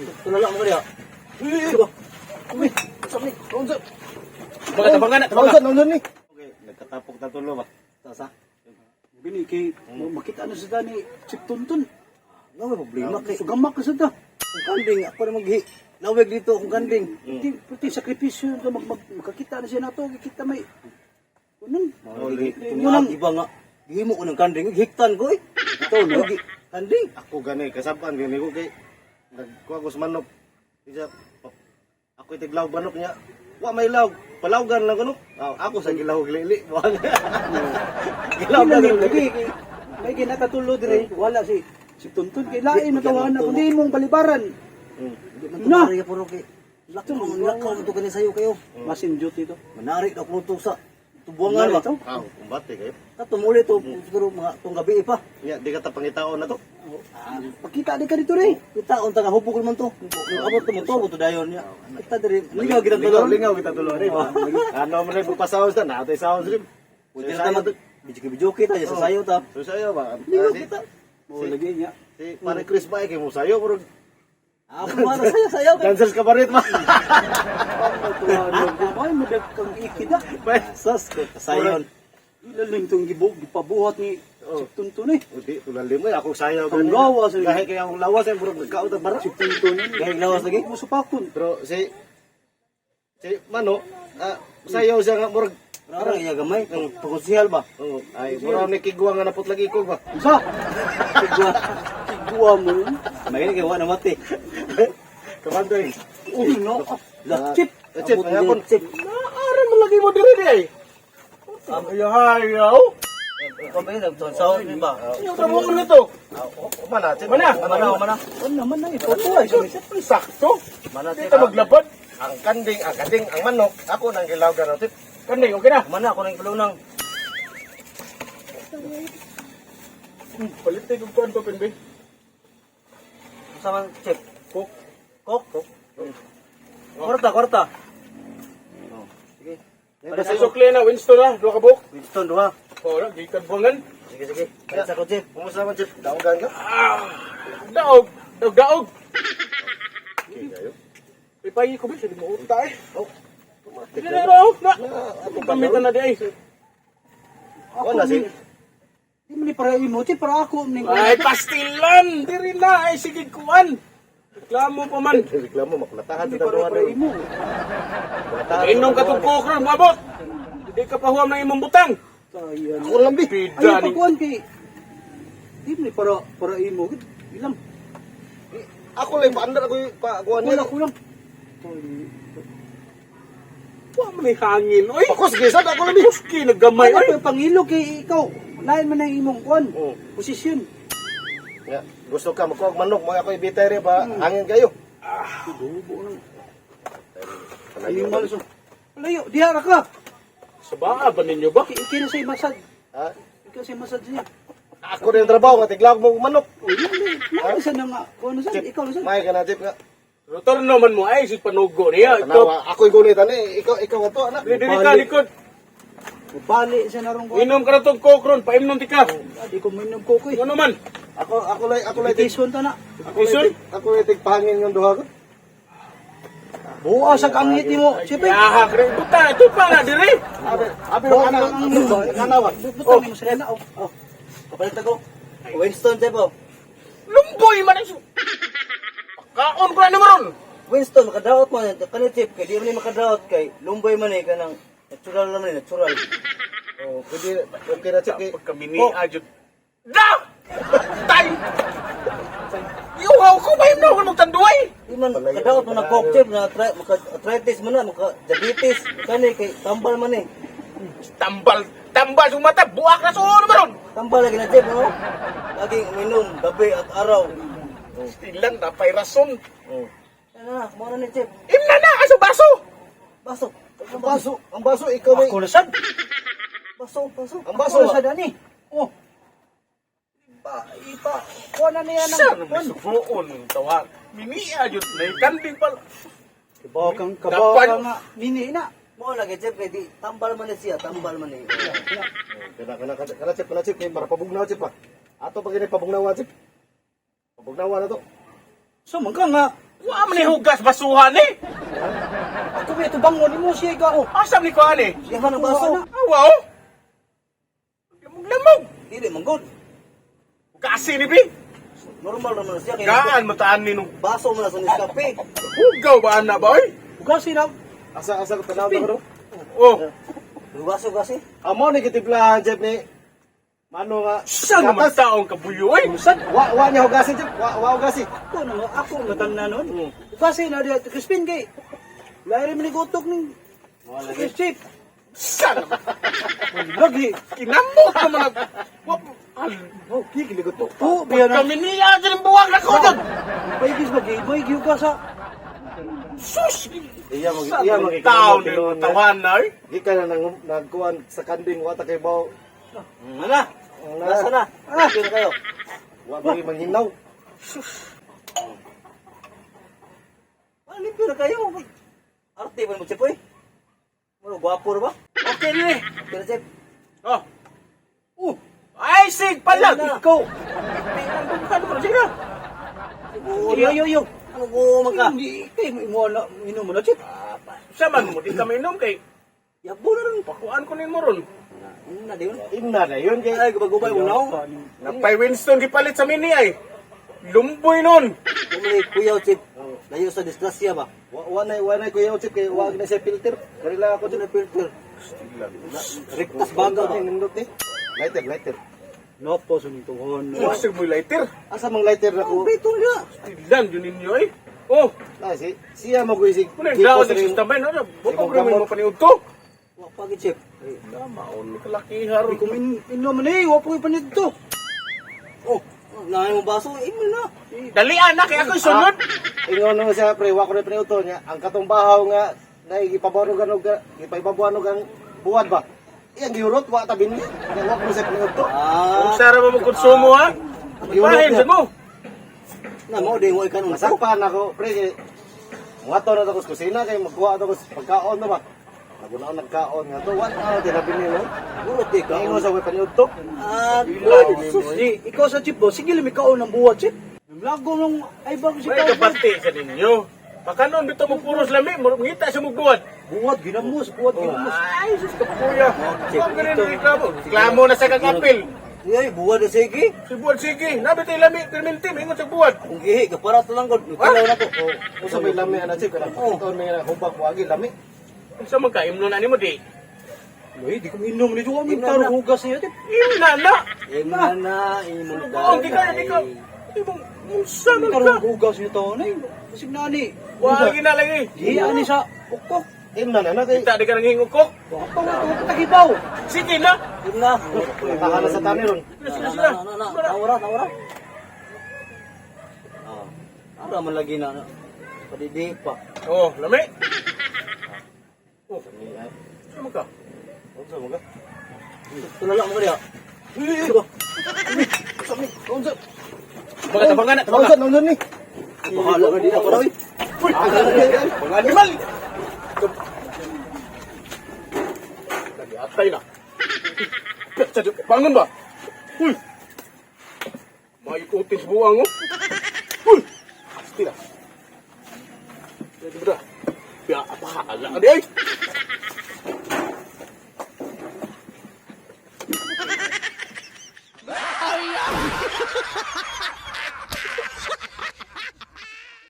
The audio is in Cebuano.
Tulala mo kaya. Uy, uy, sabi, unsa? Mga tabangan na, tabangan. Unsa, unsa ni? Okay, nagkatapok na tulo ba? Tasa. Bini kay makita na sa ni Chip Tunton. Nga may problema kay. Sugamak ka sa ta. Kung kanding, ako na maghi. Lawig dito kung kanding. Di pati sakripisyo ka mag, mag makakita na siya nato, kita may kunan. Tunga iba nga. Gihimo ko ng kanding, hiktan ko eh. Ito no, kanding. Ako gani kasapan gani ko kay nagkuha ko sa manok. Isa ako itiglaw manok niya. Wa may law, palawgan lang kuno. Ah, ako sa gilaw lili. Gilaw Gilaw lang lagi kay may ginatatulo dire, wala si Chip Tunton kay lain matawahan na kundi imong balibaran. Di man Na! to puro kay. Lakaw, lakaw mo to kani sayo kayo. Masin duty to. Manari daw kuno to sa tubuangan ba? Ito. Ah, kumbate kayo. Katumuli to siguro mga tong gabi pa. Nya di ka ta pangitaon na to. Ah, pakita di ka dito re. Kita unta nga hubog man to. Abot to mo to to dayon niya. Kita diri lingaw gid ang Lingaw, tulon. lingaw kita tulo rin. Ano man rin pasaws na, natay sounds rin. Pwede na ta mag bijuki ta sa sayo ta. So sayo ba? Lingaw Ah, si, kita. Mo lagi niya. si pare Chris ba kay mo sayo pero Ako man sayo sayo kay. dancers ka pa rin ma. Ay, mo kang ikida. Sas ko sayon. Ilalim tong gibog gipabuhat ni Chip Tunton eh. Udi tulalim mo ako sayo Ang lawas, eh. Gahi kay akong lawas ay murag nagkaot ang bara. Chip Tunton. Gahi lawas lagi? Mo supakon. Pero si si Mano, ah, sayo siya nga murag Ara iya gamay pagkusihal ba. Oh, ay murag ni kigwa nga napot lagi ko ba. Unsa? Kigwa. Kigwa mo yun. May kay wa na mati. Kamandoy. Uy, no. La Chip. Eh, Chip, Abot ay, din, Chip. Naara man lagi mo diri di ay. Ang hayaw. Ikaw ba yun? Nagtonsaw ni ba? Yung trabaho mo nito. Mana, Chip. Mana? Mana mana. Ano naman na ito ay Siyempre, sakto. Mana Di Chip. ta maglabad. Ang kanding, ang manok, ako nang gilawgan Chip. Kanding, okay na. Mana ako nang kulunang. Palit tayo kung kuan pa, Pinbe. Sa man Chip. Coke. Kok. Kwarta kwarta. Oh, Sige. Basta sukli na, Winston na, duha ka buok. Winston duha. Oo na, gikan buwangan. Sige sige. Palit sa ko Chip. Kumusta man, Chip? Daogan ka? Daog, daog, daog. Okay, kayo. Ipayi ko ba, sabi mo, uta eh. Oh, Hindi na, na, na. Pamitan na di ay. Wala si Di man ni para imo, ti para ako ning. Ay, pastilan! Diri na, ay, sige, kuan. Reklamo pa man. Reklamo makulatahan Di sa para duha para imo. Inom ka tong coke ron, mabot. Hindi ka pahuam ng imong butang. Tayan. Ako lang bi. Pida Ayaw ni. pagkuhan kay di man ni para para imo. Ilang Ako lang paandar ako yung pa kuan wala niya. kulang. Wa man ni hangin, oy. Ako sige sad ako lang bi. Kuski naggamay, Ay, oy. ay, pangilo kay ikaw. Lain man ang imong kuan. Oh. Posisyon. Nga, gusto ka magkuha og manok mo ako ibitay rin ba hangin kayo. Dubo nang. Animal so. Layo, diha ra ka. Sa baa ba ninyo ba? Iki na say masad. Ha? Ikaw say masad siya. Ako rin ang trabaho nga tiglawag mo og manok. Uy, na sa na nga. Kuan na sad, ikaw na sad. May ka na Chip nga. Retorno man mo ay si panugo niya. Ito. Tanawa, ako gunit ani, ikaw ikaw nga to anak. Dili ka likod. Bali sa narong kuan. Inom ka na tong coke ron, paimnom ti ka. Di ko minom ko koy. Ano man? Ako ako lay ako lay tig Tison ta na. ako lay tig ako lay tig pahangin yung duha ko. Buwa sa kangit nimo. Siyempre. Yahak rin. Buta, ito pa na diri. Abi abi ang anak ang anak ba? Butang nimo sa na. Oh. Kapalit ako. Winston Chip oh. Lumboy man ang Kaon ko na nimo ron. Winston makadaot man kani Chip kay di man ni makadaot kay lumboy man eh kanang natural naman eh natural. Oh, pwede okay na Chip kay Pagkamini ajud. Da! Tay! Yuhaw ko ba imno ko magtanduay? Di man kadaot man na coke Chip na maka arthritis man na maka diabetes kani kay tambal man eh. Tambal, tambal sa mata, buak na suon man ron. Tambal lagi na Chip no. Laging uminom gabi at araw. Ilan na pa'y rason. Oh. Ano na, mo na ni Chip. Imna na, aso baso. Baso. Ang baso ikaw may Ako na sad. Baso, baso. ang baso. Ako na sad ani. Oh. Ipa, ipa. Kuan na niya Saan nang may kuan. subuon tawa? Mini ajud na kanding pala. Kabaw kang kabaw Dapat- ka nga mini na. Mo lagi Chip kay di tambal man ni siya, tambal man eh. Kana kana kana kana Chip, kana Chip kay para pabugnaw Chip pa. Ato pag ini pabugnaw Chip. Pabugnaw na to. So man ka nga Wa man ni hugas basuhan eh. Ako ba ito bangon nimo siya ka oh. Asa man ni kuan eh? Iya man ang baso. Awa oh. Lamog-lamog. Dili man good. Kasi ni bi. Normal naman na siya kay Gaan mataan ni nung baso man na sa Nescafe. hugaw ba ana ba oy? Hugasin na. Asa asa ko tanaw ta ko. Oh, Baso kasi. Amo ni gitimplahan chef ni Mano nga. saan naman Gatas. taong kabuyo oy? Usad. Wa wa niya hugasin chef. Wa wa hugasi. Ako na ako matanda noon. Hugasin na diya Crispin kay. Lairi man ni gutok ni. Chip. Saan naman? Lagi. Kinamot ka mga... Wa, Oh, gigil ko to. Oh, biya na. kami niya dyan ang buwag na ko dyan! Paigis ba gay? Boy, gyud ka sa Sus! Iya mag Saan iya naman mag taon na tawan na oy? Gikan na nang nagkuan sa kanding wa ta kay baw. Ana. Nasa na. Ah, na kayo. Wa ba manghinaw. Ah, limpyo na kayo. Arte ba mo chef oy? Muro gwapo ra ba? Okay ni. Okay na chef. Oh. Ay, sig palag! ikaw. Sige na. Yo yo yo. Ano ko man ka? Hindi kay mo na inom mo na chip. Sa man mo, di kami inom kay Yabo na ron. pakuan ko nimo ron. Na di yun. Imna na yun kay. Ay, gubay-gubay mo na. Napay Winston gipalit sa mini ay. Lumboy nun. Kumali kuyaw chef. Layo sa disgrasya ba? Wa na kuya chef kay wa na siya filter. Kani lang ako Ako chef. na filter. Rektas baga ba? Nindot ni. Lighter, lighter. Napa sa nito hon. Wasag mo lighter. Asa mang lighter na ko? Bito niya. Stilan yun ninyo eh. Oh, Ah, si siya mo si. kung yung daon sa system ay, no? Buka ko rin mo paniud to. Wa pa gid chef. Tama, on kalaki haron. Di ko inom ni, wa po ipanid to. Oh, naay mo baso, imo na. Dalian na, kaya ako'y sunod. Ingon no siya pre, wa ko na pre uto niya. Ang katong bahaw nga na gipabarugan og gipaibabuan og ang buwad ba. Iyang giurot wa ta binhi. Nya wa ko na siya pre uto. Ah, Kung sara mo konsumo ha? Pahin sa mo. na mo di mo ikanon. Masakpan ako pre kay muadto na ako sa kusina kay magkuha ako sa pagkaon na ba. Nagunaon nagkaon nga to wa na tinabini no. Guro di ka. Ingon sa way paniudto. Ah, Sus, di, ikaw sa chip bo, sige lami kaon ng buhat chip. Lago nung ay bago si May kapati sa ninyo. Baka noon dito mo puros lami, mangita sa mugbuhat. Buhat ginamos, buhat ginamos. Ay, sus ka kuya. Huwag ganun ang reklamo. Reklamo na sa kagapil. Ay, buwan na sige. Si buwan sige, nabi tayo lami, perminti, mingon sa buwan. Kung gihi ka para lang gud. Nagkalaw na ko. Oh, usa may lami ana chip kana. Ito may nga hubak wagi lami. Unsa man ka imno na nimo di? Loy, di ko inom ni Juan, Inom na. tarong hugas niya chip. Imna na. Imo na, imo na. Oo, di ka, di ka. Imong unsa man ka? Tarong hugas niya to nay. Basig nani. Wa lagi na lagi. Di ani sa ukok. Imna na na kay Kita di ka nang hingukok. Wa pa wa pa tagibaw. Sige na. Imo na. tahan na sa tani ron. Sila Na sila. na na, nawara, nawara. Ah. Ara man lagi na. Padidi pa. Oh, lami. Oh, unsa man ka? Unsa mo ka? Tulala mo kaya. Unsa? Mga tabangan na, tabangan. Unsa unsa ni? Bahala ka di ako raw. Uy, mga animal. Lagi atay na. Petsa di bangon ba? Uy. May ikutin sa buwang oh. Uy. Stila. Pwede ba? Ya, bahala ka di ay.